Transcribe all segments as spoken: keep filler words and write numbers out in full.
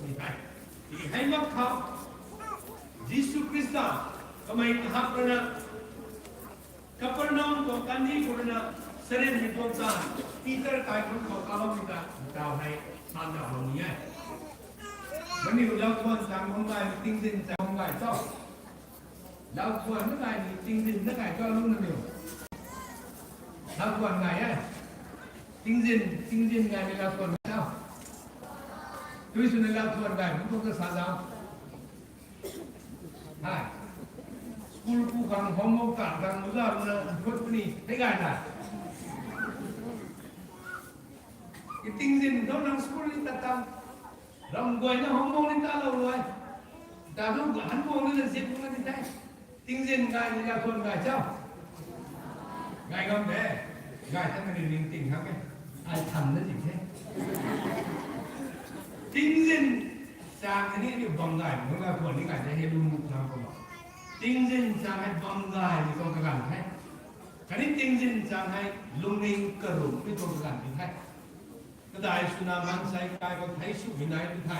Hei mak khou Jisu Khrista kamei kahak rui na Kapernaum tuang kandih khou rui na sarin mi tuang ta Peter kaikhunc khou kaloumei ta ntaw hei san da bam ni e. Nangniw lauthwan chang bam gay, tingzin chang bam gay cho? Lauthwan na gay ni tingzin na gay cho lung nangniw? Lauthwan gay e. Tingzin, tingzin gay ni lauthwan gay cho? Tui swna lauthwan gay, bam tuang ta sa zau. Hei. School ku khang homework ta khang uza rui na nkhut puni hei gay na. Tingzin tho nang school ni tat ta. Ram guayna homework ni talou rui. Ta tu han guang ni na zip na ni tei. Tingzin gay ni lauthwan gay cho? Gay ngam de. Gay ta kaniw ning ting hak e. Ai than na zing the. Tingzin chang khatni aniu bam gay, bam gay khwan ni gay de hei lungmuk chang khou. Tingzin chang hei bam gay ni tuang kaganv the. Khatni tingzin chang hei lungning karumh ni tuang kaganv di the. Kadai swna maansei kai khou thei swmei nai tu the.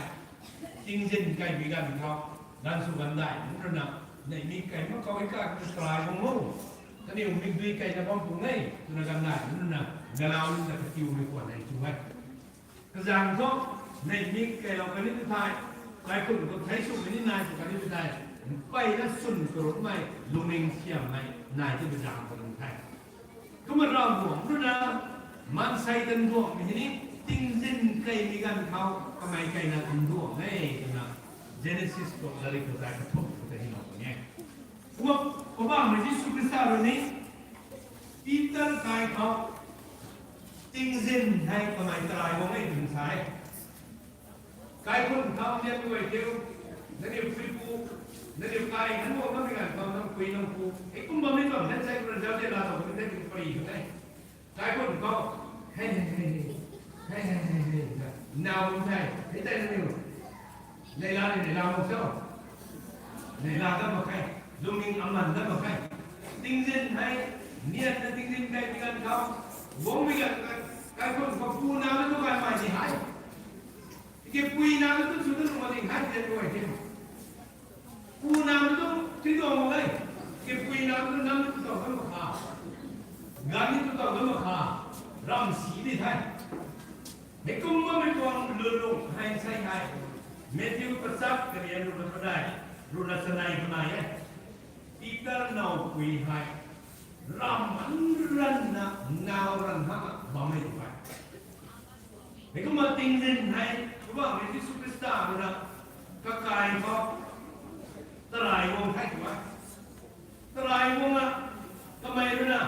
Tingzin kaimei ganv khou, ganv sw ganv dai nunc rui na, neihmei kai mak khou hei kai khou try bam o. Kaniw mikdui kaina bam pung e twna ganv dai nunc rui na, galau nunc ta katiumei khwan hei tu e. Kazang thu, neihmei kailou kani tu the, kaikhunc khou thei swmei ni nai tu kani tu the, mpeyna swn karumhmei, lungning siammei nai ti kazang khou lung the. Kumna Ravguangc rui na, maansei tan duangmei hei ni, tingzin kaimei ganv khou kamei kaina tan duang e twna, Genesis tuang latrik khou tei kathumh khou tei hylou puni e. Kumna, Poubauhmei Jisu Khrista rui ni, Peter kai khou, tingzin hei kamei tarai guang e twna sa e. Kaikhunc khou lian guay thiu, nangniw pui pu, naniw kai han guang bammei ganv khou nang pui nang pu, hei kum bammei tuang hei sei rui zauc de la tuang hei sei pari khou tei. Kaikhunc khou, hei hei hei hei, hei hei hei hei, nau bam the, hei tei nangniw, neihla ni neihla mak cho? Neihla dat mak khe, lungning aman dat mak khe. Tingzin hei, niatna tingzin kaimei ganv khou, guangmei ganv khou, kaikhunc khou pu nau na tu gaymei ni hei. Kipui nau na tu sw na nuh mak ding hei tei guay thiu. Pu nau na tu tituang mak e. Kipui nau na tu nam ni tu taw dat mak kha. Ganv ni tu taw dat mak kha. Ram si di the. Hei kum bammei tuang lwnlung hei sei hei, Matthew kachap karian ruhna padai, ruhna chanei khou nai e. Peter nowpui hei, ram man ranna, nau ran hana bammei tu hei. Hei kumna tingzin hei, Poubauhmei Jisu Khrista rui na, kakai khou, tarai guang the tu e. Tarai guangna, kamei rui na,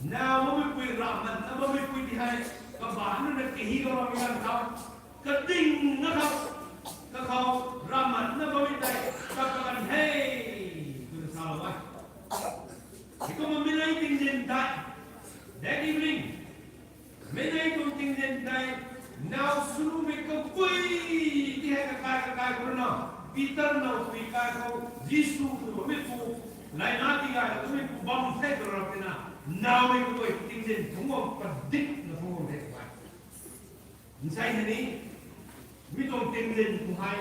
nau bammei pui, ram man na bammei pui ti hei, kabaanc rui na kahi khou bammei ganv khou, kadingna khou, kakhou, ram man na bammei tei, kakaganv he, twna salou e. Hei kumna mei nei tingzin tei, that evening, mei nei tuang tingzin tei, nau swnuhmei kaguay ti hei kakai kakai khou rui na, Peter nowpui kai khou, Jisu tw bammei pu, layna tigaylou twmei pu bam the tw rap tina, nowmei kaguay tingzin phungc guang padikna phungc guang the tu e. Nsei hei ni, mi tuang tingzin khou hei,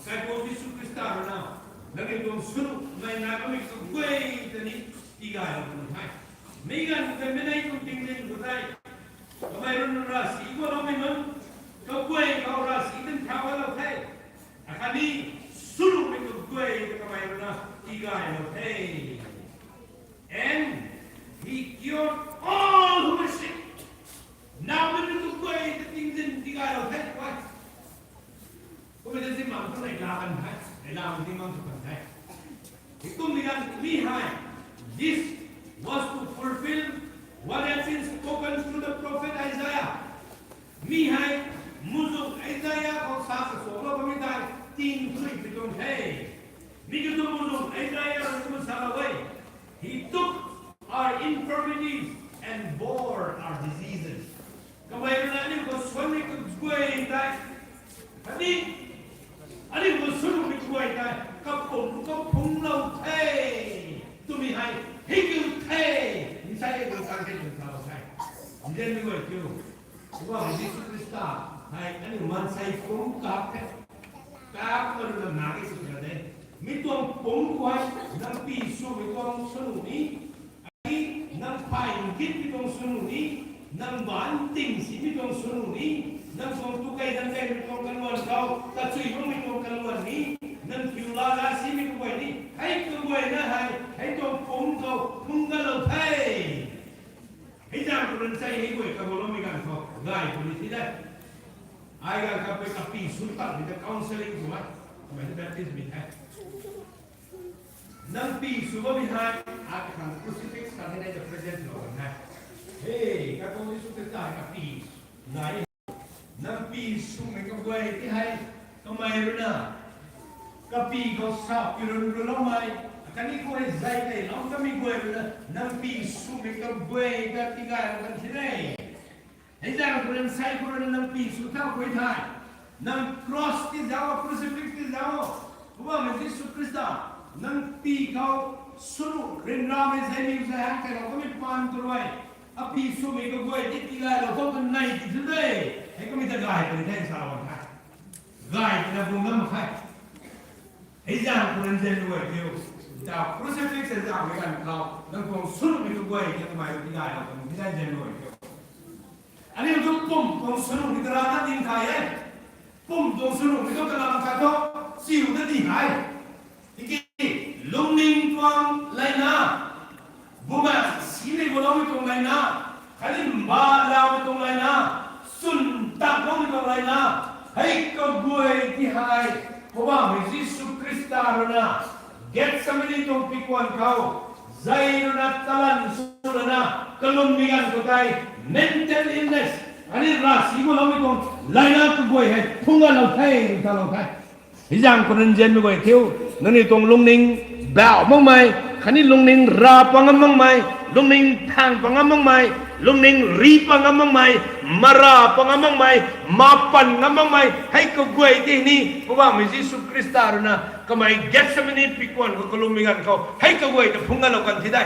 Kaipouc Jisu Khrista rui na, nangniw tuang swnuhmei nai bammei kaguay ta ni, tigaylou puni the. Mi ganv khou tei mei nei tuang tingzin khou tei, kamei rui na ravsic guangloumei nunc, kaguay khou ravsic tan thau gaylou the. Akhatni, swnuhmei kaguay ta kamei rui na, tigaylou the. And he cured all who were sick. Nowmei nunc kaguay ta tingzin tigaylou the tu e. Kummei ta zi mang tu neihla kan the, neihlamei zi mang tu kan the. Hei kummei ganv mi hei, this was to fulfill what had been spoken through the prophet Isaiah. Mi hei, muhzwng Isaia khou sa kasuaklou bammei tei, ting thuipui tuang the. Mi kiu thu muhzwng Isaia rui kumna salou e. He took our infirmities and bore our diseases. Kamei rui na aniu khou suanmei kaguay tei, khatni aniu khou swnuhmei kaguay tei kapumc khou phungclou the, twmei hei, hei kiu the, nsei e khou kan the twna salou the. Nzianmei guay kiu, Poubauhmei Jisu Khrista Hei, aniu maansei pumc kak the. Kak ma rui na nai e sw ra de. Mi tuang pumc khou hei, nang pi swmei tuang swnu ni, ai, nang phay ngitmei tuang swnu ni, nang baanc ting simei tuang swnu ni, nang tuang tu kei nang keimei tuang kaluan khou, kachui makmei tuang kaluan ni, nang kiu la la simei kaguay ni, hei kaguayna hei, hei tuang pumc khou phungc kalou the. Hei zaeng khou rui na sei hei guay kaguloumei ganv khou gay puni ti de. Ai ganv kapui kapi sw tang ni ta counselling sw e. Kamei ta Baptist mei the. Nang pi sw bammei hei, akhang crucifix khat hei nai ta present lou kan the. Hei, Kaithau Jisu Khrista hei kapi nai. Nang pi swmei kaguay ti hei, kamei rui na, kapi khou sa pi run ruloumei, khatni khou hei zay tei lou kamei guay rui na, nang pi swmei kaguay ta tigaylou kan the de. Hei zaeng khou rui na sei khou rui na nang pi sw thau khou thei, nang cross ti zauc, crucifix ti zauc, Poubauhmei Jisu Khrista, nang pi khou swnu ryanramei zay niw zay hang tei lou kamei paan khou rui, api swmei kaguay ti tigaylou khou kanei ti the de. Hei kamei ta gay puni the sa bam the. Gay tina bung ngam mak khe. Hei zaeng khou rui na nzian guay thiu. Ta crucifix hei zaeng mei ganv khou, nang tuang swnuhmei kaguay ti kamei tigaylou kan ti de nzian guay thiu. Aniu tu pumc tuang swnuhmei kara na ding thay e. Pumc tuang swnuhmei tu kalam khat thu, chiu na ding hei. Tiki, lungning tuang layna, bumaeng simei guloumei tuang layna, khatni mba laumei tuang layna, chwn takloumei tuang layna, hei kaguay ti hei, Poubauhmei Jisu Khrista rui na, Gethsemane tuang pikuan khou, zay rui na talan sw lana, kalummei ganv khou tei, mental illness, khatni ravsic guloumei tuang layna kaguay hei phungc kalou the, ta lou the. Hei zaeng khou rui na nzianmei guay thiu, nangniw tuang lungning bauh makmei, khatni lungning ra pang ngam makmei, lungning thang pang ngam makmei, lungning ri pang ngam makmei, mara pang ngam makmei, mapan ngam makmei, hei kaguay ti ni, Poubauhmei Jisu Khrista rui na, kamei Gethsemane pikuan khou kalummei ganv khou, hei kaguay ta phungc kalou kan the de.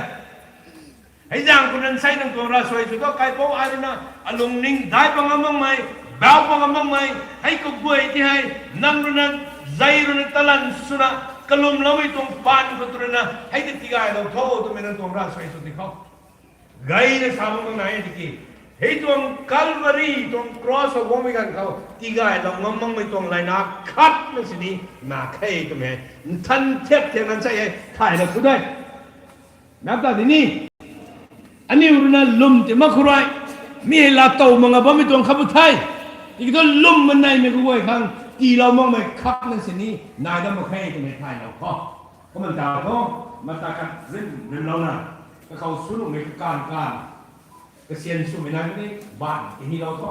Hei zaeng khou rui na sei nang tuang ravsuai sw thu, Kaipouc ai rui na, alungning dai pang ngam makmei, bauh pang ngam makmei, hei kaguay ti hei, nang rui na, zay rui na talan swna, kalumloumei tuang paan khou tu rui na, hei ta tigaylou tho twmei nang tuang ravsuai sw ti khou. Gayna sa bam nai e tiki, hei tuang Calvary tuang cross khou guangmei ganv khou, tigaylou ngam makmei tuang layna khat na sini, na khe twmei, nthan thiak thiak nan sei hei, thay la khu de. Nap ta di ni. Aniu rui na lwm ti mak khou rui, mi hei laatow mak nga bammei tuang khat bu the. Tiki thu lwm maneimei kaguay khang, tiilou makmei khat na sini, nai dam mak khe twmei thaylou khou. Kumna ta thu, mata khat rim, rimlouna, kakhou swnuhmei kakan kan, kasian swmei nai kani, baanv kahilou tho.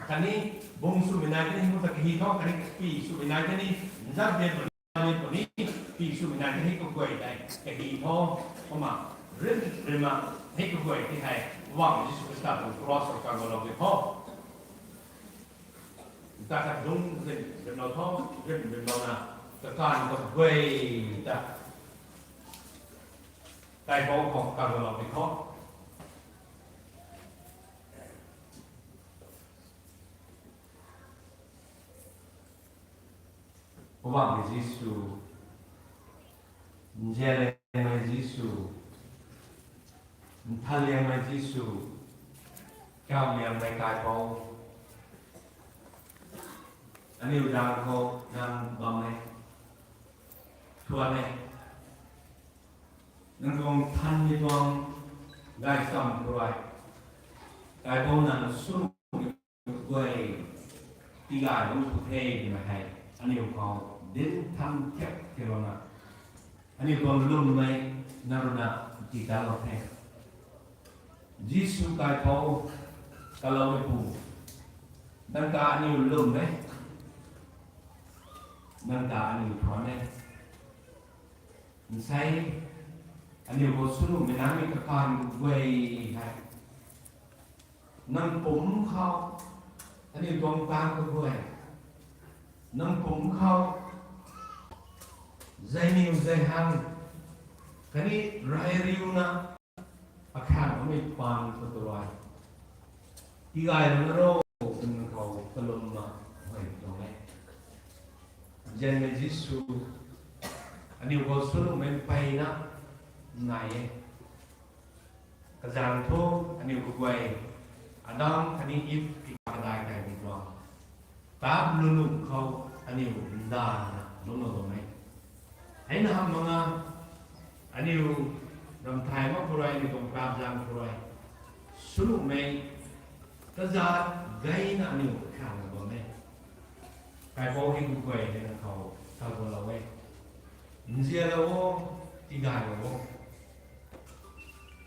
Khatni, bung swmei nai kani, bung ta kahi tho, khatni kapi swmei nai kani, nzat bian puni, bian puni, pi swmei nai kani kaguay tei, kahi tho, kumna, rim, rimna, hei kaguay ti hei, Poubauhmei Jisu Khrista tuang cross khou kagualou di tho. Ta khat dungc rim, rimlou tho, rim, rimlouna, kakan kaguay ta, Kaipouc khou kagualou di tho. Poubauhmei Jisu, nzianliangmei Jisu, nthanliangmei Jisu, kauhliangmei Kaipouc, aniu zaeng khou nang bam e, thuan e, nang tuang nthanmei tuang gaychamv khou rui, Kaipouc nang swnuhmei kaguay, tigaylou pw the twmei hei, aniu khou dinc than thiak thiaklouna, aniu tuang lwmmei nang rui na tigaylou the. Jisu Kaipouc, kaloumeipu, nang ta aniu lwm e, nang ta aniu thuan e. Nsei, aniu khou swnuhmei naimei kakan kaguay hei, nang pumc khou, aniu tuang taanv kaguay, nang pumc khou, zay niw zay hang, khatni rey riuna, akhang kamei paan khou tu rui, tigaylou na ro, twna khou kalum Nzianmei Jisu, aniu khou swnuhmei mpeyna nai e. Kazanc thu aniu kaguay Adam khatni Iv ki kadai kaimei tuang paap lungnuh khou aniu ndana lungclou bam e. Heina hamh manga aniu ramthay mak khou rui, aniu tuang paap zaeng khou rui swnuhmei kazat gayna aniu khaengna bam e. Kaipouc hei kaguay hei nang khou tagualou e. Nzianlou o, tigaylou o.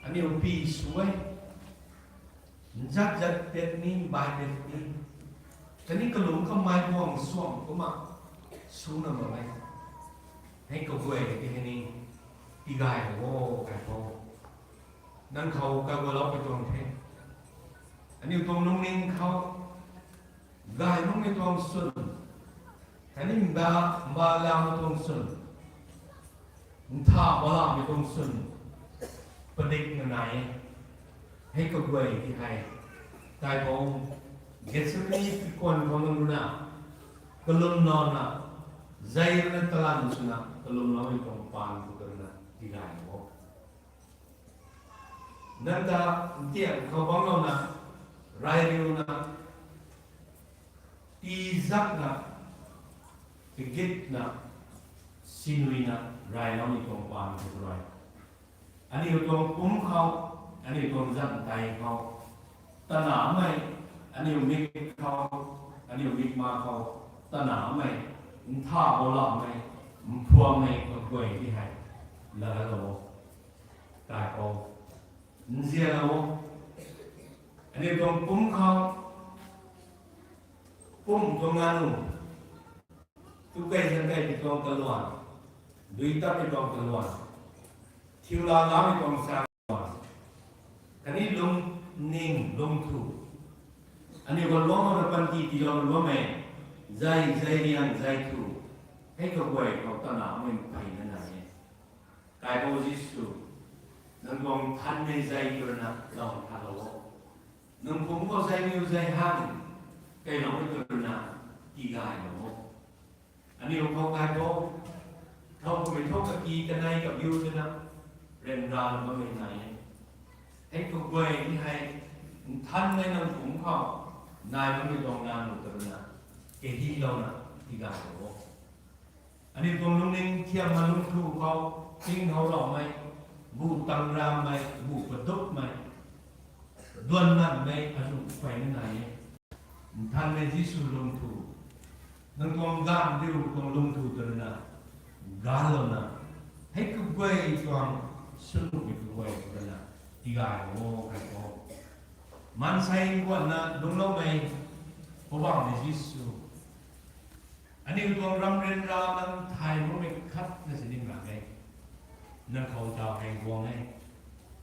Aniu pi sw e. Nzat zat tet ni, bai tet ni, khatni kalung kamei guang suang kumna swna bam e. Hei kaguay tei hei ni tigaylou o, Kaipouc. Nang khou kagualou pui tuang the. Aniu tuang lungning khou gay makmei tuang swn, khatni mba, mba laumei tuang swn, ntha balamei tuang swn padikna nai e. Hei kaguay tei hei, Kaipouc, Gethsemani kwan khou nang rui na kalumlouna, zei rui na talan swna kalumloumei tuang paan khou rui na tigaylou o. Nang ta ntiang khou bangclouna, reyriuna, tizakna, kagitna, sinuina reyloumei tuang paan khou rui, aniu tuang pumc khou, aniu tuang zanh tei khou, tanamei, aniu mik khou, aniu mikma khou tanamei, ntha balamei, mphuammei kaguay tei hei laatlou o, Kaipouc. Nzianlou o. Aniu tuang pumc khou, pumc tuang nanu, tukei zankei pi tuang kaluan, dui tatmei tuang kaluan, thiu laa laamei tuang sa kaluan, khatni lungning lungthu, aniu khou luanglouna panty tiilouna bammei, zei, zei riang, zei thu, hei kaguay khou tanamei mpeyna nai e. Kaipouc Jisu, nang tuang nthanmei zei khou rui na lou nthanlou o. Nang pumc khou zei niw zei hang keyloumei khou rui na tigaylou o. Aniu khou Kaipouc, thow kamei thow kaki kanei kabiu twna ryanra bammei nai e. Hei kaguay ni hei nthanmei nang pumc khou nai bammei tuang nanu ta rui na kahilouna tigaylou o. Aniu tuang lungning thiamna lungthu khou tinghouloumei, bu tangramei, bu padukmei, duan manmei azuh peyna nai e. Nthanmei Jisu lungthu, nang tuang gaanv diu tuang lungthu ta rui na ganclouna, hei kaguay tuang swnuhmei kaguay ta rui na tigaylou o, Kaipouc. Maansei guanna lungcloumei Poubauhmei Jisu, aniu tuang ramryanra nang thay makmei khatna sini mak e. Nang khou taw hei guang e.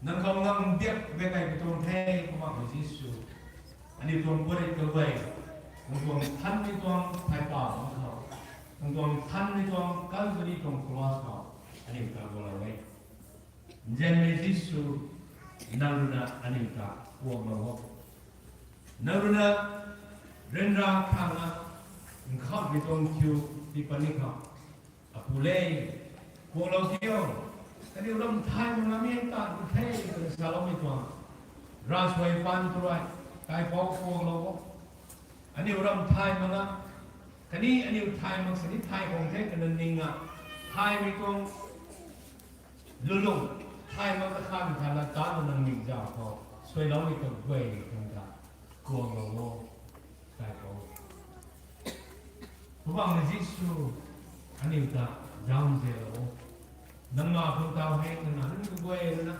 Nang khou ngamv biak biak kei pi tuang the, Poubauhmei Jisu. Aniu tuang puatrit kaguay, nang tuang nthanmei tuang phay pau bangc khou, nang tuang nthanmei tuang Calvary tuang cross khou aniu ta gualou e. Nzianmei Jisu, nang rui na aniu ta kuaklou o. Nang rui na ryanra khangna nkhavmei tuang thiu tii puni khou, Apu le, kuaklou tio, kaniw ram thay mak na mi taanv ku the twna saloumei tuang ravsuai paan tu rui, Kaipouc kuaklou o. Aniu ram thay mak na, khatni aniu thay mak sini thay khang the twna ningna thaymei tuang lulung, thay mak ta khan khan na tanna nang ningzauh khou suailoumei kaguay khang ta kuaklou o, Kaipouc. Poubauhmei Jisu, aniu ta zauc nzianlou o. Nang ma khang taw hei nang na nunc kaguay rui na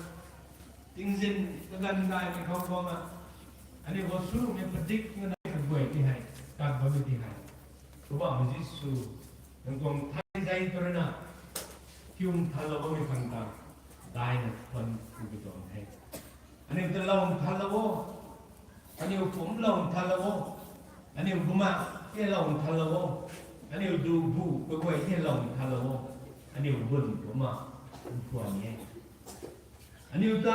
tingzin kaganv gaymei khou guangna, aniu khou swnuhmei padikna nai kaguay tei hei kat bammei tei hei, Poubauhmei Jisu, nang tuang thay zei ta rui na thiu nthanlou bammei khang ta daihna thuan ku pi tuang the. Aniu ta lou nthanlou o, aniu pumc lou nthanlou o, aniu bumaengh tei lou nthanlou o, aniu dubu kaguay tei lou nthanlou o, aniu bun kumna mphuan e. Aniu ta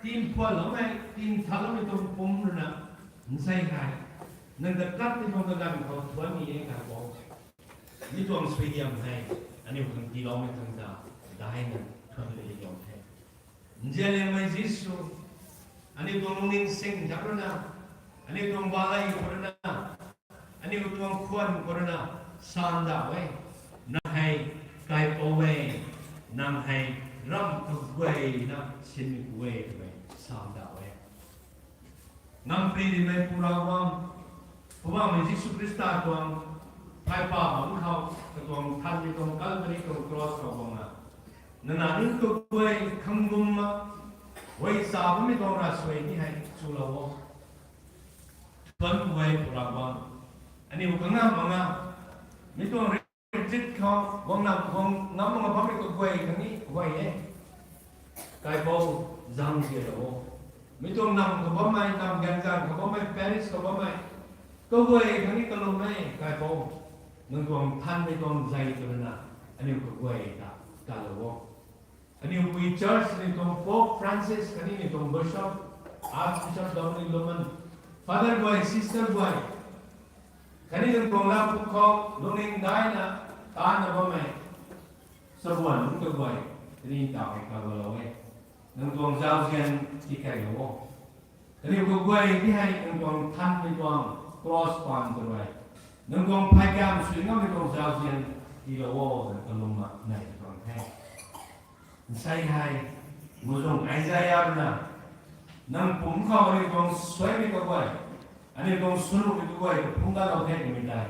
tii mphuanloumei, tii nthanloumei tuang pumc rui na nsei hei Nang ta kat ni tuang kaganv khou thuanc ni e Kaipouc. Mi tuang suaihiam hei aniu khang tiiloumei khang ta daina thuanc ni tuang the. Nzianliangmei Jisu, aniu tuang lungning sing thak rui na, aniu tuang balei khou rui na, aniu tuang khwan khou rui na, sandauh e. Nang hei Kaipouc e, nang hei ramh kaguayna sinmei pu e twmei sandauh e. Nang pri rimei Pu Ravguangc, Poubauhmei Jisu Khrista tuang phay pa bangc khou, katuang thanmei tuang Calvary tuang cross khou guangna, nang na nunc kaguay khang gumna, guay sa bammei tuang ravsuai ni hei chulou o. Thuanc guay Pu Ravguangc, aniu kangam mak nga, mi tuang rit khou guang nam guang ngam mak nga bammei kaguay khang ni guay e. Kaipouc, zangzianlou o. Mi tuang nam khou bammei, nam ganv ganv khou bammei, parish khou bammei kaguay khang ni kalum e Kaipouc. Nang tuang thanmei tuang zei tw rui na, aniu kaguay ta kalou o. Aniu pui church ni tuang Pope Francis khatni ni tuang Bishop, Archbishop Dominic Loman, Father guay, Sister guay, khatni nang tuang lam puk khou lungning daina, taanna bammei, sabuan nunc kaguay, khatni taw hei kagualou e. Nang tuang zauzian tikeylou o. Kaniw kaguay ti hei nang tuang thanmei tuang cross paan tw rui, nang tuang phay kam sui ngammei tuang zauzian tiilou o twna kalum mak nei tuang the. Nsei hei, muhzwng Isaia rui na, nang pumc khou aniu tuang suaimei kaguay, aniu tuang swnuhmei kaguay ta phungc ganclou the twmei tei,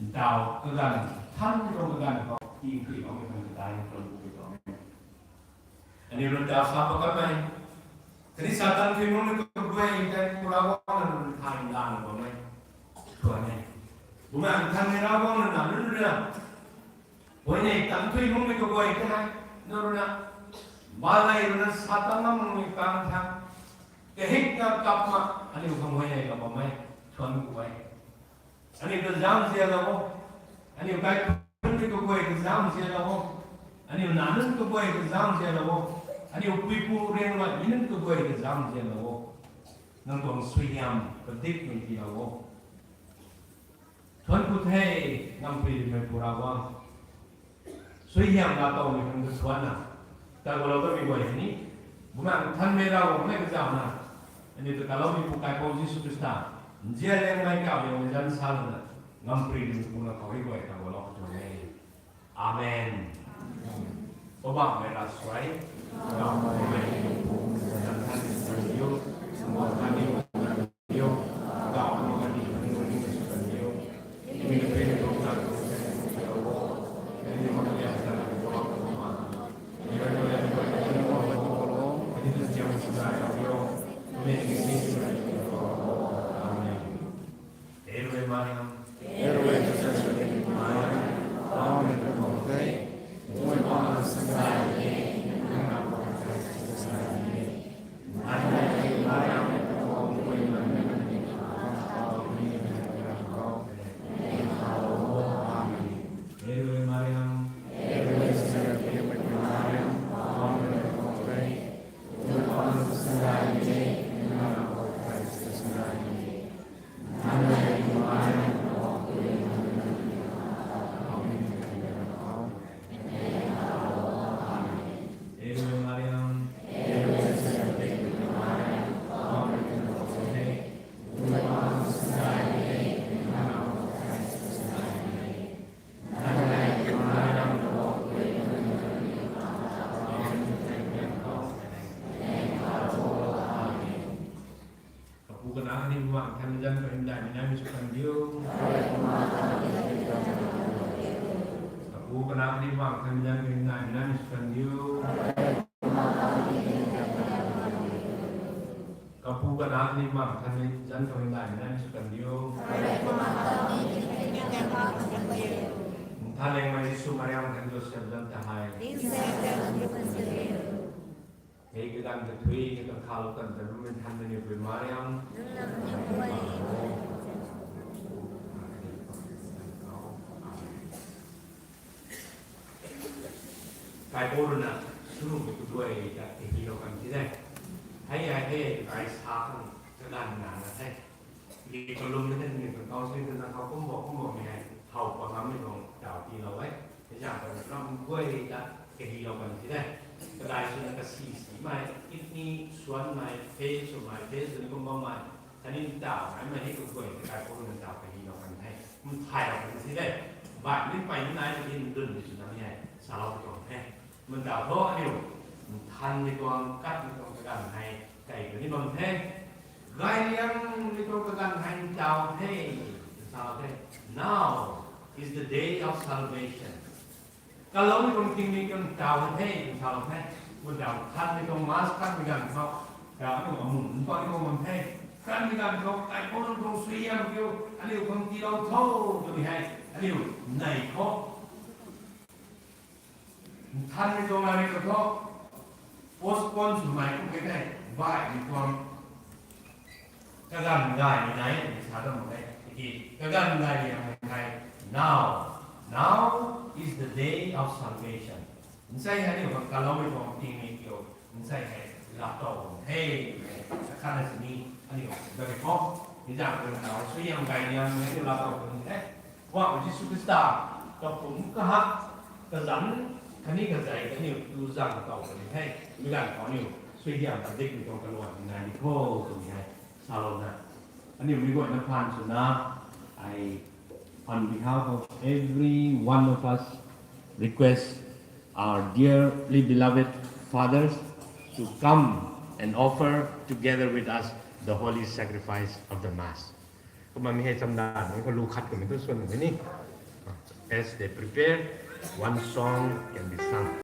ntaw kaganv, thanmei tuang kaganv khou tingkhuiloumei tuang kadai ni tuang pui tuang e. Aniu rui ta sa pat kanmei, khatni Satan thuy nunc ni kaguay tei Pu Ravguangc nang rui thay ndanv bammei tuang e. Bumaengh Nthanmei Ravguangc nang na nunc rui na, huayney tan thuy nunc ni kaguay tei hei, nang rui na, balei rui na Satan ngam makmei pang tha, kahikna kapna aniu khang huayneylou bammei thuanc ku e. Aniu ta zauzianlou o. Aniu kaikhunc ni kaguay ta zauzianlou o. Aniu nac nunc kaguay ta zauzianlou o. Aniu puipu riangluaimei nunc kaguay ta zauzianlou o. Nang tuang suaihiam padikmei tiilou o. Thuanc ku the, nang pui rimei Pu Ravguangc. Suaihiam laatowmei khang ta thuanc na, kagualou kamei guay ni, Bumaengh Nthanmei Ravguangc mei kazauhna, aniu ta kaloumeipu Kaipouc Jisu Khrista, nzianliangmei kauhliangmei zanc sa lana, ngamparymeipu na khou hei guay kagualou tuang e. Amen. Poubauhmei ravsuai, kawmei, zanc than diu, zanc than diu, Kapu, Kanac khatni Bumaengh Nthanmei zanc khou hymdaihmei naimei sw kan diu. Kapu, Kanac khatni Bumaengh Nthanmei zanc khou hymdaihmei naimei sw kan diu. Kapu, Kanac khatni Bumaengh Nthanmei zanc khou hymdaihmei naimei sw kan diu. Nthanliangmei Jisu, Mariam khatni Joseph zanc ta hei, hei kaganv kathuic, kakakhou tan ta Bumaengh Nthanmei Mpouh Mariam, Kaipouc rui na, swnuhmei kaguay ta kahilou kan ti de. Hei hei hei kai sa khang kaganv nana the. Kalum na kan ni kan counseling kan na khou kumbo kumbo mei hei how pa ngam ni tuang taw tiilou e. Hei zang kan ram guay ta kahilou kan ti de. Kadai swna kasi simei, kidney swanmei, fail swmei, fail swni kum bammei, khatni taw naimei hei kaguay ta kai kum na taw kahilou kan the. Kum thaylou kan ti de. Bai ni pey ni nai ni dun ni swna ni hei salou tuang the. Mantau tho aniu nthanmei tuang, katmei tuang kaganv hei kai puni bam the. Gayliangmei tuang kaganv hei ntaw the, ntaw the. Now is the day of salvation. Kaloumei tuang tingmik tuang ntaw the, ntaw the. Mantau nthanmei tuang mass katmei ganv khou, aniu amun npang tuang bam the. Katmei ganv khou kaipouc nunc tuang suaihiam kiu aniu khang tiilou tho twmei hei aniu nei tho. Nthanmei tuang lamei khou thu postpone swmei kum ke the, baihmei tuang kaganv gaymei nai twna sa dam mak e. Tiki kaganv gayliangmei hei now, now is the day of salvation. Nsei hei aniu khang kaloumei tuang tingmik kiu, nsei hei laa tow bam the, hei akhatna sini aniu dat e kho. Hei zang kan taw suaihiam gayliangmei aniu laa tow bam the. Guangh Jisu Khrista kapumc kahak kazanc khatni kazei kaniw tu zang tow puni the. Mi ganv khou aniu suaihiam padikmei tuang kaluan nai di kho twmei hei salouna, aniu mi guayna phaan swna, I, on behalf of every one of us, request our dearly beloved fathers to come and offer together with us the holy sacrifice of the Mass. Kumna mi hei chamdan nunc khou lu khat kummei tu swan ni. As they prepare, one song can be sung.